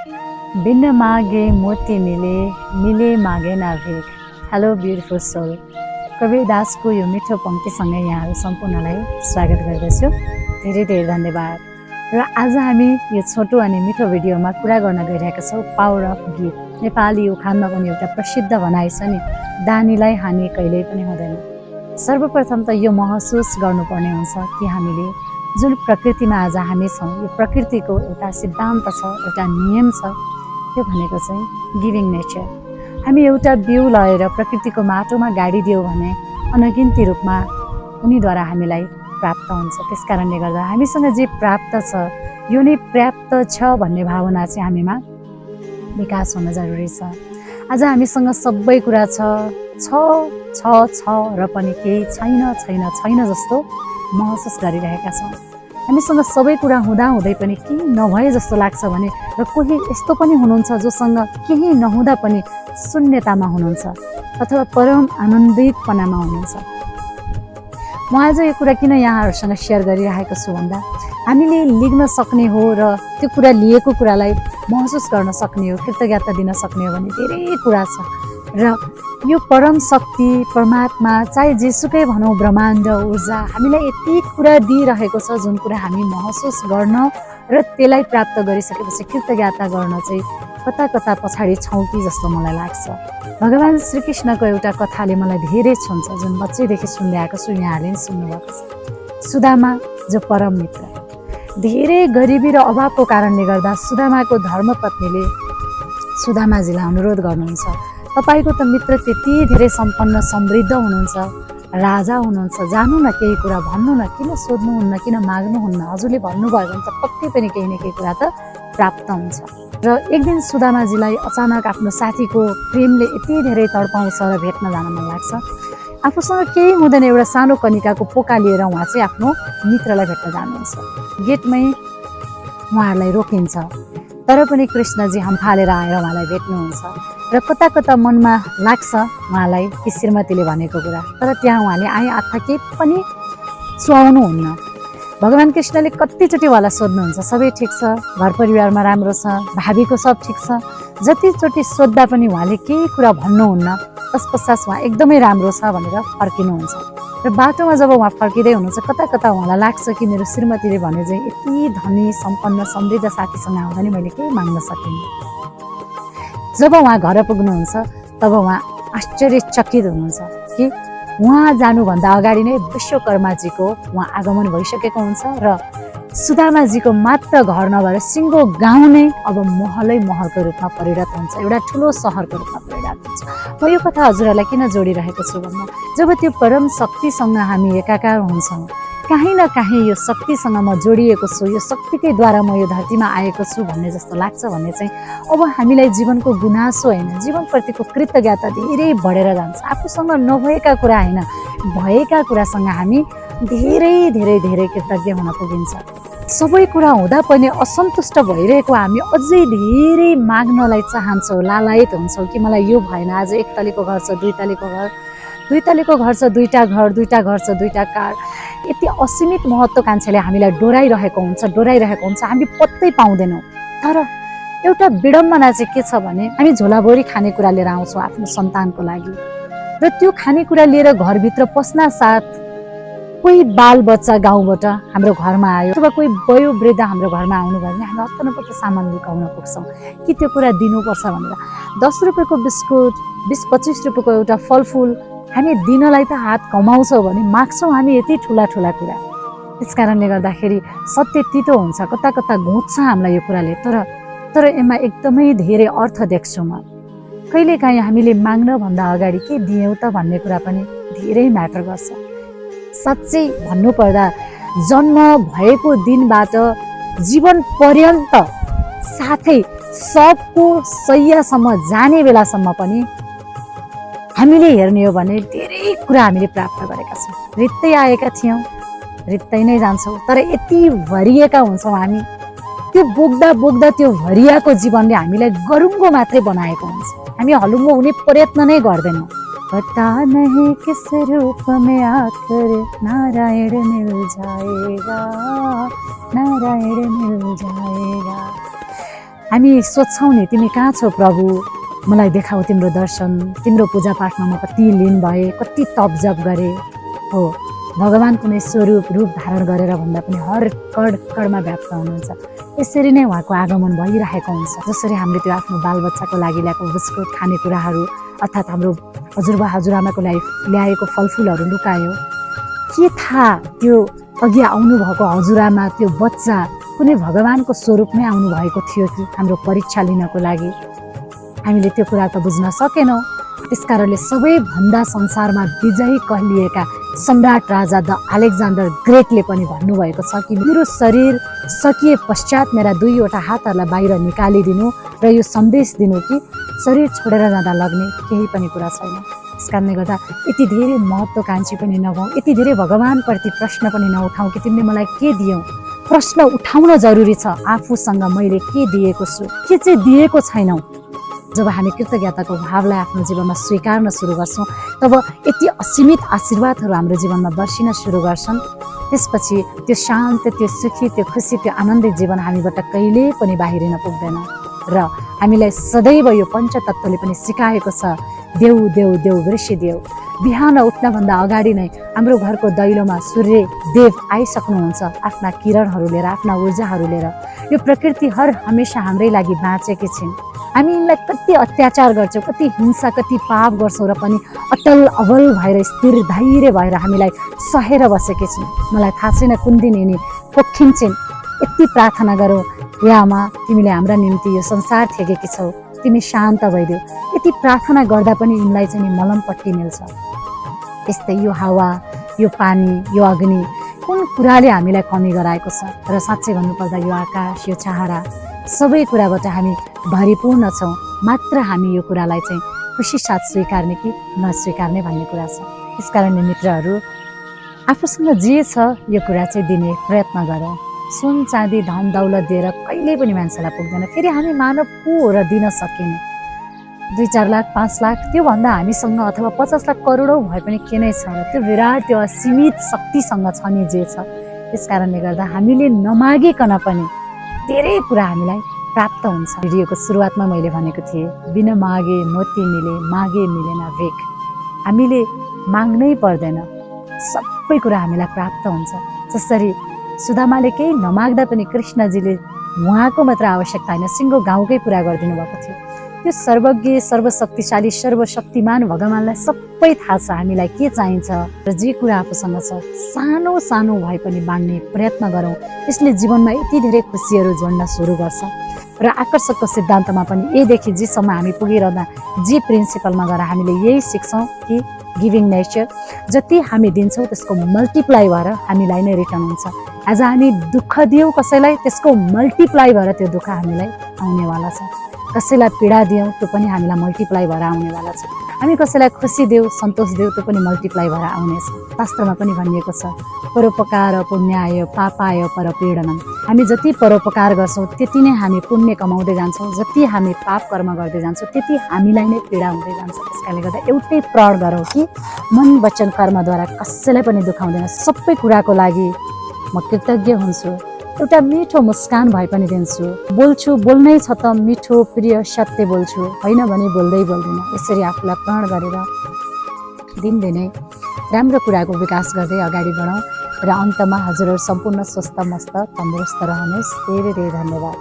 बिन मागे मोती मिले, मिले मागे ना भेग। Hello beautiful soul. कबीरदासको यो मिठो पंक्तिसँगै यहाँहरू सम्पूर्णलाई स्वागत गर्दछु। धेरै धेरै धन्यवाद। र आज हामी यो छोटो अनि मिठो भिडियोमा कुरा गर्न गइरहेका छौँ पावर अफ गिभ। नेपाली उखानमा पनि एउटा प्रसिद्ध भनाइ छ नि, दानीलाई हानि कहिल्यै पनि हुँदैन। सर्वप्रथम त यो महसुस गर्नुपर्ने हुन्छ कि हामीले जुन प्रकृतिमा आज हामी छौँ, यो प्रकृतिको एउटा सिद्धान्त छ, एउटा नियम छ, त्यो भनेको चाहिँ गिभिङ नेचर। हामी एउटा बिउ लगेर प्रकृतिको माटोमा गाडिदियो भने अनगिन्ती रूपमा उनीद्वारा हामीलाई प्राप्त हुन्छ। त्यस कारणले गर्दा हामीसँग जे प्राप्त छ यो नै पर्याप्त छ भन्ने भावना चाहिँ हामीमा विकास हुन जरुरी छ। आज हामीसँग सबै कुरा छ र पनि केही छैन जस्तो महसुस गरिरहेका छौँ। हामीसँग सबै कुरा हुँदै पनि केही नभए जस्तो लाग्छ भने, र कोही यस्तो पनि हुनुहुन्छ जोसँग केही नहुँदा पनि शून्यतामा हुनुहुन्छ अथवा परम आनन्दितपनामा हुनुहुन्छ। म आज यो कुरा किन यहाँहरूसँग सेयर गरिरहेको छु भन्दा, हामीले लिग्न सक्ने हो र त्यो कुरा लिएको कुरालाई महसुस गर्न सक्ने हो, कृतज्ञता दिन सक्ने हो भने धेरै कुरा छ। र यो परम शक्ति परमात्मा, चाहे जेसुकै भनौँ, ब्रह्माण्ड, ऊर्जा हामीलाई यति कुरा दिइरहेको छ जुन कुरा हामी महसुस गर्न र त्यसलाई प्राप्त गरिसकेपछि कृतज्ञता गर्न चाहिँ कता कता पछाडि छौँ कि जस्तो मलाई लाग्छ। भगवान् श्रीकृष्णको एउटा कथाले मलाई धेरै छुन्छ, जुन बच्चैदेखि सुन्दै आएको छु, यहाँहरूले पनि सुन्नुभएको छ। सुदामा जो परम मित्र, धेरै गरिबी र अभावको कारणले गर्दा सुदामाको धर्मपत्नीले सुदामाजीलाई अनुरोध गर्नुहुन्छ, तपाईको त मित्र त्यति धेरै सम्पन्न समृद्ध हुनुहुन्छ, राजा हुनुहुन्छ, जानु न, केही कुरा भन्नु न, किन सोध्नुहुन्न, किन माग्नुहुन्न, हजुरले भन्नुभयो भने त पक्कै पनि केही न केही कुरा त प्राप्त हुन्छ। र एक दिन सुदामाजीलाई अचानक आफ्नो साथीको प्रेमले यति धेरै तडपाउँछ र भेट्न जान मन लाग्छ। आफूसँग केही हुँदैन, एउटा सानो कनिकाको पोका लिएर उहाँ चाहिँ आफ्नो मित्रलाई भेट्न जानुहुन्छ। गेटमै उहाँहरूलाई रोकिन्छ, तर पनि कृष्णजी हम्फालेर आएर उहाँलाई भेट्नुहुन्छ र कता कता मनमा लाग्छ उहाँलाई कि श्रीमतीले भनेको कुरा, तर त्यहाँ उहाँले आँखा केही पनि चुहाउनुहुन्न। भगवान् कृष्णले कतिचोटि उहाँलाई सोध्नुहुन्छ, सबै ठिक छ, घर परिवारमा राम्रो छ, भाबीको सब ठिक छ, जतिचोटि सोद्धा पनि उहाँले केही कुरा भन्नुहुन्न। तसपश्चात उहाँ एकदमै राम्रो छ भनेर फर्किनुहुन्छ। र बाटोमा जब उहाँ फर्किँदै हुनुहुन्छ, कता कता उहाँलाई लाग्छ कि मेरो श्रीमतीले भने चाहिँ यति धनी सम्पन्न समृद्ध साथीसँग आउँदा नि मैले केही माग्न सकिनँ। जब उहाँ घर पुग्नुहुन्छ तब उहाँ आश्चर्यचकित हुनुहुन्छ कि उहाँ जानुभन्दा अगाडि नै विश्वकर्माजीको उहाँ आगमन भइसकेको हुन्छ र सुदामाजीको मात्र घर नभएर सिङ्गो गाउँ नै अब महलै महलको रूपमा परिणत हुन्छ, एउटा ठुलो सहरको रूपमा परिणत हुन्छ। म यो कथा हजुरहरूलाई किन जोडिरहेको छु भन्दा, जब त्यो परम शक्तिसँग हामी एकाकार हुन्छौँ, काहीँ न काहीँ यो शक्तिसँग म जोडिएको छु, यो शक्तिकै द्वारा म यो धरतीमा आएको छु भन्ने जस्तो लाग्छ भने चाहिँ अब हामीलाई जीवनको गुनासो होइन, जीवनप्रतिको कृतज्ञता धेरै बढेर जान्छ। आफूसँग नभएका कुरा होइन, भएका कुरासँग हामी धेरै धेरै धेरै कृतज्ञ हुन पुगिन्छ। सबै कुरा हुँदा पनि असन्तुष्ट भइरहेको हामी अझै धेरै माग्नलाई चाहन्छौँ, लालायत हुन्छौँ कि मलाई यो भएन, आज एक तलेको घर छ, दुई तलेको घर, दुई तलेको घर छ, दुईटा घर, दुईटा घर छ, दुईटा कार, यति असीमित महत्त्वाकांक्षाले हामीलाई डोराइरहेको हुन्छ, हामी पत्तै पाउँदैनौँ। तर एउटा विडम्बना चाहिँ के छ भने, हामी झोलाभरि खानेकुरा लिएर आउँछौँ आफ्नो सन्तानको लागि, र त्यो खानेकुरा लिएर घरभित्र पस्ना साथ कोही बाल बच्चा गाउँबाट हाम्रो घरमा आयो अथवा कोही वयोवृद्ध हाम्रो घरमा आउनुभयो भने हामी हत्तनपट्टि सामान लुकाउन पुग्छौँ कि त्यो कुरा दिनुपर्छ भनेर। 10 रुपियाँको बिस्कुट, 20-25 रुपियाँको एउटा फलफुल हामी दिनलाई त हात कमाउँछौँ भने माग्छौँ हामी यति ठुला ठुला कुरा। त्यस कारणले गर्दाखेरि सत्य तितो हुन्छ, कता कता घुच्छ हामीलाई यो कुराले, तर यसमा एकदमै धेरै अर्थ देख्छु म। कहिलेकाहीँ हामीले माग्नभन्दा अगाडि के दियौँ त भन्ने कुरा पनि धेरै म्याटर गर्छ। साँच्चै भन्नुपर्दा जन्म भएको दिनबाट जीवन पर्यन्त साथै सबको सय्यासम्म जाने बेलासम्म पनि हामीले हेर्ने हो भने धेरै कुरा हामीले प्राप्त गरेका छौँ। रित्तै आएका थियौँ, रित्तै नै जान्छौँ, तर यति भरिएका हुन्छौँ हामी, त्यो बोक्दा बोक्दा त्यो भरियाको जीवनले हामीलाई गरुङ्गो मात्रै बनाएको हुन्छ, हामी हलुङ्गो हुने प्रयत्न नै गर्दैनौँ। पता नहीं किस रूप में आकर नारायण मिल जाएगा, नारायण मिल जाएगा। हामी सोध्छौँ नि तिमी कहाँ छौ प्रभु, मलाई देखाऊ तिम्रो दर्शन। तिम्रो पूजापाठमा म कति लीन भए, कति तप जप गरेँ। हो, भगवान् कुनै स्वरूप रूप धारण गरेर भन्दा पनि हर कड कडमा व्याप्त हुनुहुन्छ। यसरी नै उहाँको आगमन भइरहेको हुन्छ। जसरी हामीले त्यो आफ्नो बालबच्चाको लागि ल्याएको बिस्कुट खानेकुराहरू अर्थात् हाम्रो हजुरबा हजुरआमाको लागि ल्याएको फलफुलहरू लुकायो, के थाहा त्यो अघि आउनुभएको हजुरआमा त्यो बच्चा कुनै भगवानको स्वरूपमै आउनुभएको थियो कि हाम्रो परीक्षा लिनको लागि। हामीले त्यो कुरा त बुझ्न सकेनौँ। त्यसकारणले सबैभन्दा संसारमा विजयी कहलिएका सम्राट राजा द अलेक्जेन्डर ग्रेटले पनि भन्नुभएको छ कि मेरो शरीर सकिए पश्चात मेरा दुईवटा हातहरूलाई बाहिर निकालिदिनु र यो सन्देश दिनु कि शरीर छोडेर जाँदा लग्ने केही पनि कुरा छैन। त्यस कारणले गर्दा यति धेरै महत्त्वकाङ्क्षी पनि नभौँ, यति धेरै भगवानप्रति प्रश्न पनि नउठाउँ कि तिमीले मलाई के दियौ। प्रश्न उठाउन जरुरी छ, आफूसँग मैले के दिएको छु, के चाहिँ दिएको छैनौँ। जब हामी कृतज्ञताको भावलाई आफ्नो जीवनमा स्वीकार्न सुरु गर्छौँ तब यति असीमित आशीर्वादहरू हाम्रो जीवनमा बर्सिन सुरु गर्छन्। त्यसपछि त्यो शान्त, त्यो सुखी, त्यो खुसी, त्यो आनन्दित जीवन हामीबाट कहिल्यै पनि बाहिरिन पुग्दैन। र हामीलाई सदैव यो पञ्चतत्त्वले पनि सिकाएको छ, देऊ देऊ देऊ वृषि देऊ। बिहान उठ्नभन्दा अगाडि नै हाम्रो घरको दैलोमा सूर्य देव आइसक्नुहुन्छ आफ्ना किरणहरू लिएर, आफ्ना ऊर्जाहरू लिएर। यो प्रकृति हर हमेसा हाम्रै लागि बाँचेकी छिन्। हामी यिनलाई कति अत्याचार गर्छौँ, कति हिंसा, कति पाप गर्छौँ र पनि अटल अबल भएर स्थिर धैर्य भएर हामीलाई सहेर बसेकी छिन्। मलाई थाहा छैन कुन दिन यिनी पोखिन्छन्। यति प्रार्थना गरौँ, हे आमा तिमीले हाम्रा निम्ति यो संसार थेगेकी छौ, तिमी शान्त भइदेऊ। यति प्रार्थना गर्दा पनि यिनलाई चाहिँ नि मलमपट्टि मिल्छ। त्यस्तै यो हावा, यो पानी, यो अग्नि कुन कुराले हामीलाई कमी गराएको छ। र साँच्चै भन्नुपर्दा यो आकाश, यो छाहरा सबै कुराबाट हामी भरिपूर्ण छौँ। मात्र हामी यो कुरालाई चाहिँ खुसी साथ स्वीकार्ने कि नस्वीकार्ने भन्ने कुरा छ। त्यसकारणले मित्रहरू, आफूसँग जे छ यो कुरा चाहिँ दिने प्रयत्न गरौँ। सुन चाँदी धन दौलत दिएर कहिल्यै पनि मान्छेलाई पुग्दैन। फेरि हामी मानव को हो र दिन सकिने? 2-4 लाख 5 लाख त्योभन्दा हामीसँग अथवा 50 लाख करोडौँ भए पनि के नै छ र? त्यो विराट, त्यो असीमित शक्तिसँग छ नि जे छ। त्यस कारणले गर्दा हामीले नमागिकन पनि धेरै कुरा हामीलाई प्राप्त हुन्छ। भिडियोको सुरुवातमा मैले भनेको थिएँ, बिना मागे मोती मिले, मागे मिलेन भेक। हामीले माग्नै पर्दैन, सबै कुरा हामीलाई प्राप्त हुन्छ। जसरी सुदामाले केही नमाग्दा पनि कृष्णजीले उहाँको मात्र आवश्यकता होइन, सिङ्गो गाउँकै पुरा गरिदिनु भएको थियो। त्यो सर्वज्ञ, सर्वशक्तिशाली, सर्वशक्तिमान भगवान्लाई सबै थाहा छ हामीलाई के चाहिन्छ र जे कुरा आफूसँग छ सानो सानो भए पनि बाँड्ने प्रयत्न गरौँ। यसले जीवनमा यति धेरै खुसीहरू जोड्न सुरु गर्छ। र आकर्षकको सिद्धान्तमा पनि एदेखि जेसम्म हामी पुगिरहँदा जे प्रिन्सिपलमा गएर हामीले यही सिक्छौँ कि गिभिङ नेचर, जति हामी दिन्छौँ त्यसको मल्टिप्लाई भएर हामीलाई नै रिटर्न हुन्छ। आज हामी दुःख दियौँ कसैलाई, त्यसको मल्टिप्लाई भएर त्यो दुःख हामीलाई आउनेवाला छ। कसैलाई पीडा दियौँ त्यो पनि हामीलाई मल्टिप्लाई भएर आउनेवाला छ। हामी कसैलाई खुसी देऊ, सन्तोष देऊ, त्यो पनि मल्टिप्लाई भएर आउनेछ। शास्त्रमा पनि भनिएको छ, परोपकार पुण्याय पापाय परपीडनम। हामी जति परोपकार गर्छौँ त्यति नै हामी पुण्य कमाउँदै जान्छौँ, जति हामी पाप कर्म गर्दै जान्छौँ त्यति हामीलाई नै पीडा हुँदै जान्छ। त्यसकारणले गर्दा एउटै प्रण गरौँ कि मन वचन कर्मद्वारा कसैलाई पनि दुखाउँदैन। सबै कुराको लागि म कृतज्ञ हुन्छु। एउटा मिठो मुस्कान भए पनि दिन्छु। बोल्छु, बोल्नै छ त मिठो प्रिय सत्य बोल्छु, होइन भने बोल्दै बोल्दिनँ। यसरी आफूलाई प्रण गरेर दिनदिनै राम्रो कुराको विकास गर्दै अगाडि बढौँ। र अन्तमा हजुरहरू सम्पूर्ण स्वस्थ मस्त तन्दुरुस्त रहनुहोस्। धेरै धेरै धन्यवाद।